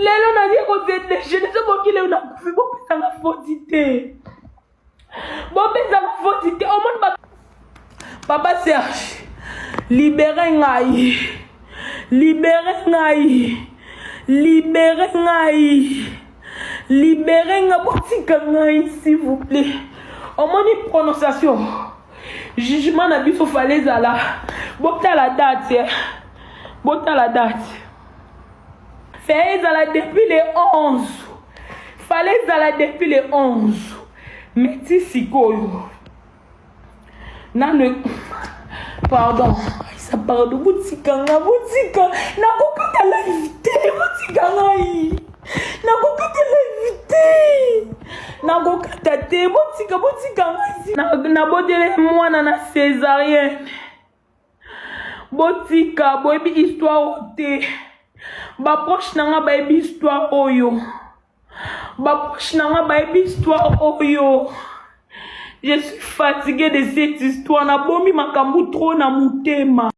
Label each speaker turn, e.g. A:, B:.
A: Lelo naye kozedegene soki lelo nakufi, bopesanga foti te, bopesanga foti te. Omoni ba papa Serge, libere ngai, libere ngai, libere ngai, libere ngai, botika ngai s'il vous plaît. Omoni prononciation jugement na biso fale ezala, botala date, botala date. Fallait ezala depuis le 11, fallait ezala depuis le 11, mais ti sikoyo nano. Pardon Aisa, pardon, botika nga, botika, nakokata live te, botika ngai, nakokata live te, nakokata te, botika, botika ngai. Nabotele mwana na césarienne, botika. Boyebi histoire oyo te, baproche na nga bayebi histoire oyo, baproche na nga bayebi histoire oyo. Je suis fatiguée de cette histoire. Nabomi makambo trop na motema.